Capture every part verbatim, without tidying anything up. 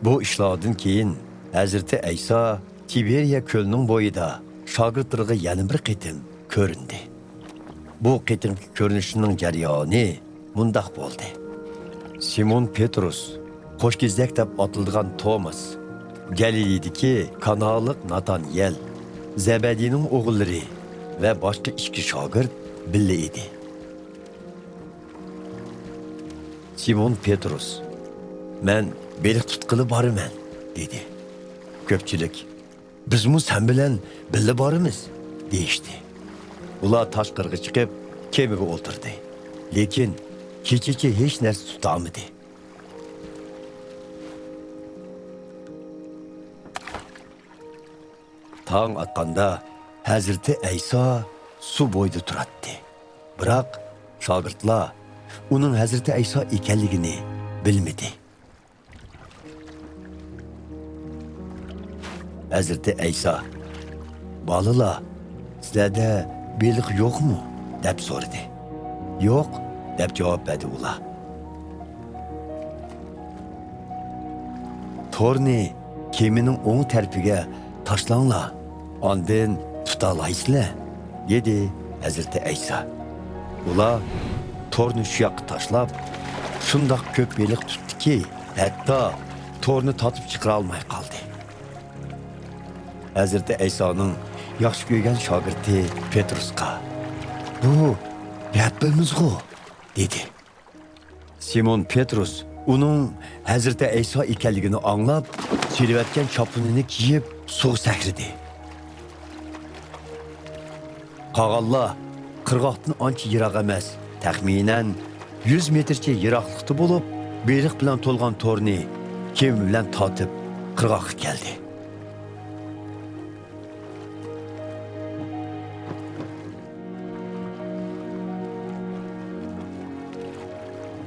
بۇ ئىشلاردىن كېيىن ھەزرىتى ئەيسا تىبېرىيە كۆلىنىڭ بويىدا شاگىرتلىرىغا يەنە بىر قېتىم كۆرۈندى. بۇ قېتىمقى كۆرۈنۈشنىڭ جەريانى مۇنداق بولدى. سىمون پېترۇس، قوشكېزەك دەپ ئاتىلىدىغان توماس، گەلىلىدىكى كانائانلىق ناتانىيەل، زەبەدىينىڭ ئوغۇللىرى ۋە باشقا ئىككى شاگىرت بىللە ئىدى. سىمون پېترۇس، «مەن بېلىق تۇتقىلى بارىمەن» دېدى. كۆپچىلىك، «بىزمۇ سەن بىلەن بىللە بارىمىز» دېيىشتى. ئۇلار تاشقىرىغا چىقىپ، كېمىگە ئولتۇردى. لېكىن كېچىچە ھېچ نەرسە تۇتالمىدى. تاڭ ئاتقاندا ھەزرىتى ئەيسا سۇ بويىدا تۇراتتى. بىراق شاگىرتلار ئۇنىڭ ھەزرىتى ئەيسا ئىكەنلىكىنى بىلمىدى. ھەزرىتى ئەيسا، «بالىلار، سىلەردە بېلىق يوقمۇ؟» دەپ سورىدى. «يوق» دەپ جاۋاب بەردى ئۇلار. «تورنى كېمىنىڭ ئوڭ تەرىپىگە تاشلاڭلار، ئاندىن تۇتالايسىلەر» دېدى ھەزرىتى ئەيسا. ئۇلار تورنى شۇ ياققا تاشلاپ، شۇنداق كۆپ بېلىق تۇتتىكى، ھەتتا تورنى تارتىپ چىقىرالماي قالدى. ھەزرىتى ئەيسانىڭ ياخشى كۆرگەن شاگىرتى پېترۇسقا، «بۇ رەببىمىزغۇ» دېدى. سىمون پېترۇس ئۇنىڭ ھەزرىتى ئەيسا ئىكەنلىكىنى ئاڭلاپ، سېلىۋەتكەن چاپىنىنى كىيىپ، سۇغا سەكرىدى. قالغانلار قىرغاقتىن ئانچە يىراق ئەمەس، تەخمىنەن يۈز مېتىرچە يىراقلىقتا بولۇپ، بېلىق بىلەن تولغان تورنى كېمە بىلەن تارتىپ، قىرغاققا كەلدى.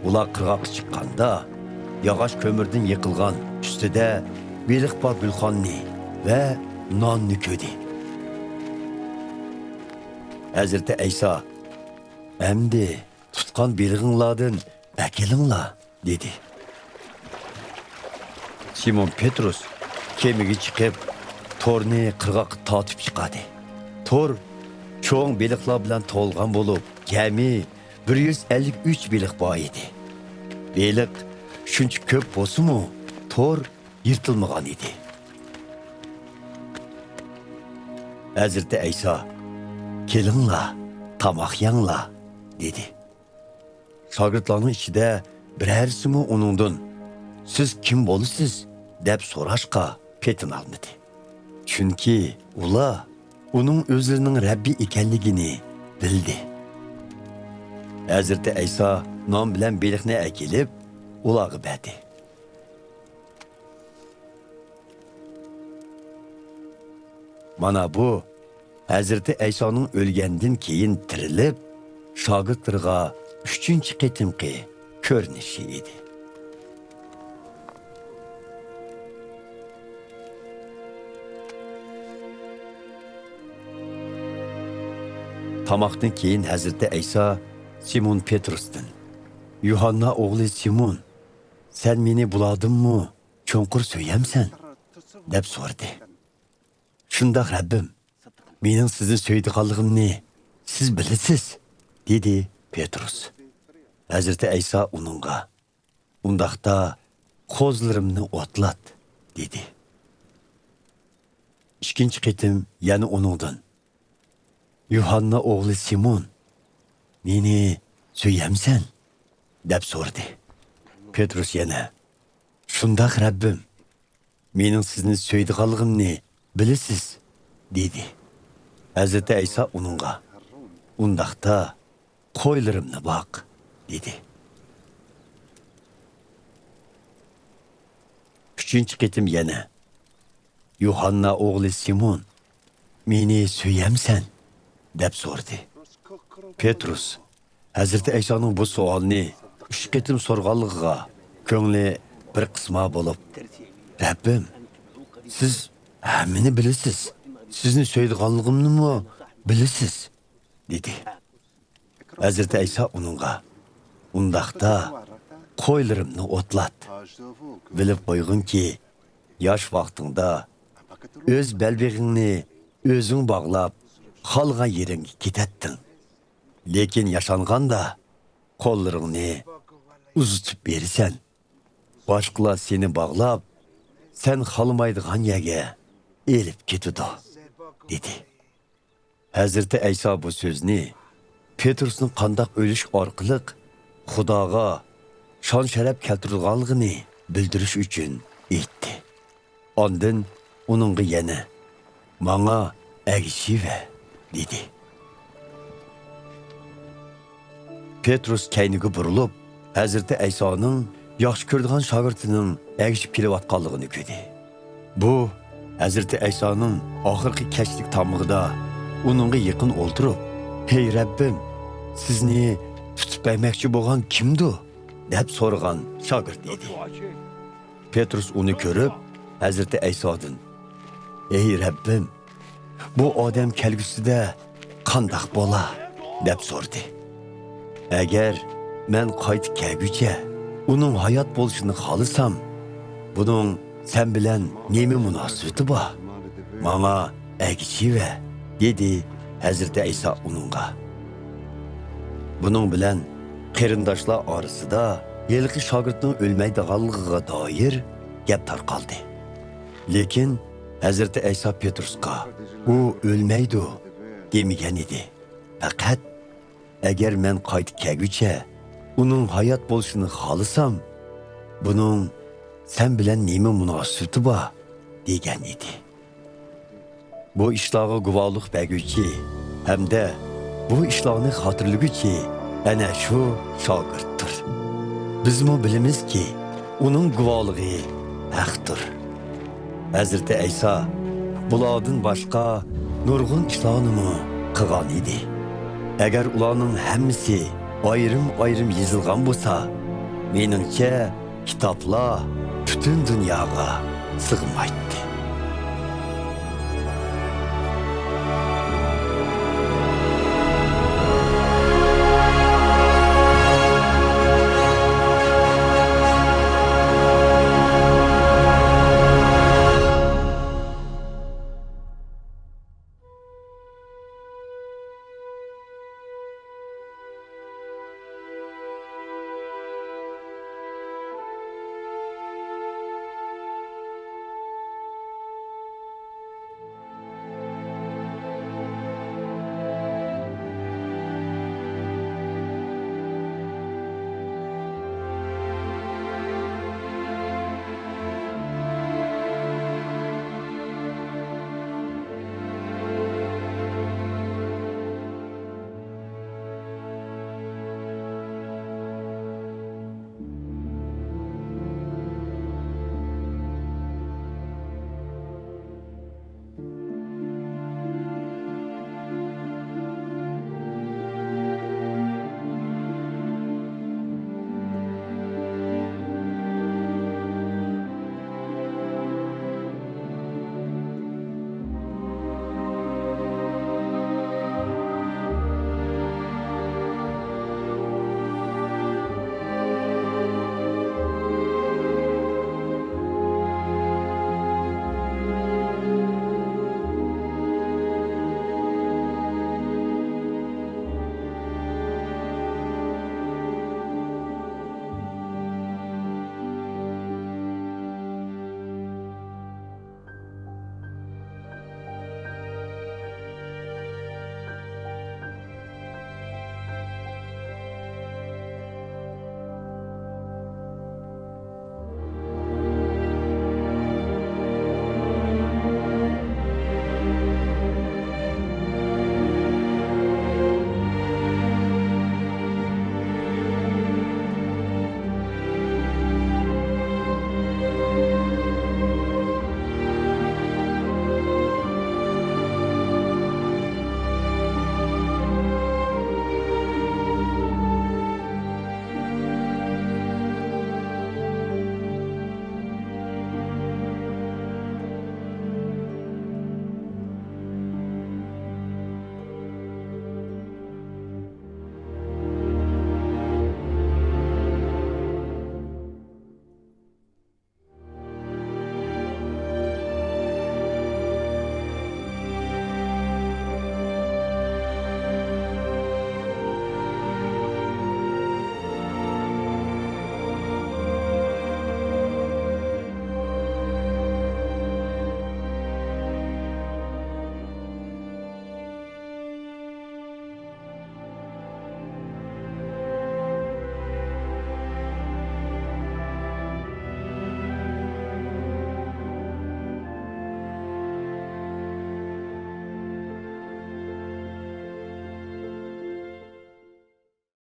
ئۇلار قىرغاققا چىققاندا، ياغاچ كۆمۈردىن يېقىلغان، ئۈستىدە بېلىق بار گۈلخاننى ۋە ناننى كۆردى. ھەزرىتى ئەيسا، «ئەمدى تۇتقان بېلىقىڭلاردىن ئەكېلىڭلار» دېدى. سىمون پېترۇس كېمىگە چىقىپ، تورنى قىرغاققا تارتىپ چىقاردى. تور چوڭ بېلىقلار بىلەن تولغان بولۇپ، جەمئىي بىر يۈز ئەللىك ئۈچ بېلىق بار ئىدى. بېلىق شۇنچە كۆپ بولسىمۇ، تور يىرتىلمىغان ئىدى. ھەزرىتى ئەيسا، «كېلىڭلار، تاماق يەڭلار» دېدى. شاگىرتلارنىڭ ئىچىدە بىرەرسىمۇ ئۇنىڭدىن، «سىز كىم بولىسىز؟» دەپ سوراشقا پېتىنالمىدى. چۈنكى ئۇلار ئۇنىڭ ئۆزلىرىنىڭ رەببى ئىكەنلىكىنى بىلدى. ھەزرىتى ئەيسا نان بىلەن بېلىقنى ئەكېلىپ، ئۇلارغا بەردى. مانا بۇ، ھەزرىتى ئەيسانىڭ ئۆلگەندىن كېيىن تىرىلىپ، شاگىرتلىرىغا ئۈچىنچى قېتىمقى كۆرۈنۈشى ئىدى. تاماقتىن كېيىن ھەزرىتى ئەيسا سىمون پېترۇستىن، «يۇھاننا ئوغلى سىمون، سەن مېنى بۇلاردىنمۇ چوڭقۇر سۆيەمسەن؟» دەپ سورىدى. «شۇنداق، رەببىم، مېنىڭ سىزنى سۆيىدىغانلىقىمنى سىز بىلىسىز» دېدى پېترۇس. ھەزرىتى ئەيسا ئۇنىڭغا، «ئۇنداقتا قوزىلىرىمنى ئوتلات» دېدى. ئىككىنچى قېتىم يەنە ئۇنىڭدىن، «يۇھاننا ئوغلى سىمون، مېنى سۆيەمسەن؟» دەپ سورىدى. پېترۇس يەنە، «شۇنداق، رەببىم، مېنىڭ سىزنى سۆيىدىغانلىقىمنى بىلىسىز» دېدى. ھەزرىتى ئەيسا ئۇنىڭغا، «ئۇنداقتا قويلىرىمنى باق» دېدى. ئۈچىنچى قېتىم يەنە، «يۇھاننا ئوغلى سىمون، مېنى سۆيەمسەن؟» دەپ سورىدى. پېترۇس ھەزرىتى ئەيسانىڭ بۇ سوئالنى ئۈچ قېتىم سورىغانلىقىغا كۆڭلى بىر قىسما بولۇپ، «رەببىم، سىز ھەممىنى بىلىسىز، سىزنى سۆيىدىغانلىقىمنىمۇ بىلىسىز» دېدى. ھەزرىتى ئەيسا ئۇنىڭغا، «ئۇنداقتا، قويلىرىمنى ئوتلات. بىلىپ قويغىنكى، ياش ۋاقتىڭدا ئۆز بەلبېغىڭنى ئۆزۈڭ باغلاپ، خالىغان يېرىڭگە كېتەتتىڭ. لېكىن ياشانغاندا قوللىرىڭنى ئۇزىتىپ بېرىسەن. باشقىلار سېنى باغلاپ، سەن خالىمايدىغان يەرگە ئېلىپ كېتىدۇ، دېدى. ھەزرىتى ئەيسا بۇ سۆزنى پېترۇسنىڭ قانداق ئۆلۈش ئارقىلىق خۇداغا شان-شەرەپ كەلتۈرىدىغانلىقىنى بىلدۈرۈش ئۈچۈن ئېيتتى. ئاندىن ئۇنىڭغا يەنە، «ماڭا ئەگىشىۋەر» دېدى. پېترۇس كەينىگە بۇرۇلۇپ، ھەزرىتى ئەيسانىڭ ياخشى كۆرىدىغان شاگىرتىنىڭ ئەگىشىپ كېلىۋاتقانلىقىنى كۆردى. بۇ ھەزرىتى ئەيسانىڭ ئاخىرقى كەچلىك تامىقىدا ئۇنىڭغا يېقىن ئولتۇرۇپ، «ھەي رەببىم، سىزنى تۇتۇپ بەرمەكچى بولغان كىمدۇ؟» دەپ سورىغان شاگىرت ئىدى. پېترۇس ئۇنى كۆرۈپ، ھەزرىتى ئەيسادىن، «ئەي رەببىم، بۇ ئادەم كەلگۈسىدە قانداق بولا؟» دەپ سورىدى. «ئەگەر مەن قايتىپ كەلگۈچە ئۇنىڭ ھايات بولۇشىنى خالىسام، بۇنىڭ سەن بىلەن نېمە مۇناسىۋىتى بار؟ ماڭا ئەگىشىۋەر» دېدى ھەزرىتى ئەيسا ئۇنىڭغا. بۇنىڭ بىلەن قېرىنداشلار ئارىسىدا ھېلىقى شاگىرتنىڭ ئۆلمەيدىغانلىقىغا دائىر گەپ تارقالدى. لېكىن ھەزرىتى ئەيسا پېترۇسقا، «ئۇ ئۆلمەيدۇ» دېمىگەن ئىدى. پەقەت، «ئەگەر مەن قايتىپ كەلگۈچە ئۇنىڭ ھايات بولۇشىنى خالىسام، بۇنىڭ سەن بىلەن نېمە مۇناسىۋىتى بار؟» دېگەن ئىدى. بۇ ئىشلارغا گۇۋاھلىق بەرگۈچى ھەمدە بۇ ئىشلارنى خاتىرىلىگۈچى ئەنە شۇ شاگىرتتۇر. بىزمۇ بىلىمىزكى، ئۇنىڭ گۇۋاھلىقى ھەقتۇر. ھەزرىتى ئەيسا بۇلاردىن باشقا نۇرغۇن ئىشلارنىمۇ قىلغان ئىدى. ئەگەر ئۇلارنىڭ ھەممىسى ئايرىم-ئايرىم يېزىلغان بولسا، مېنىڭچە، كىتابلار پۈتۈن دۇنياغا سىغمايتتى.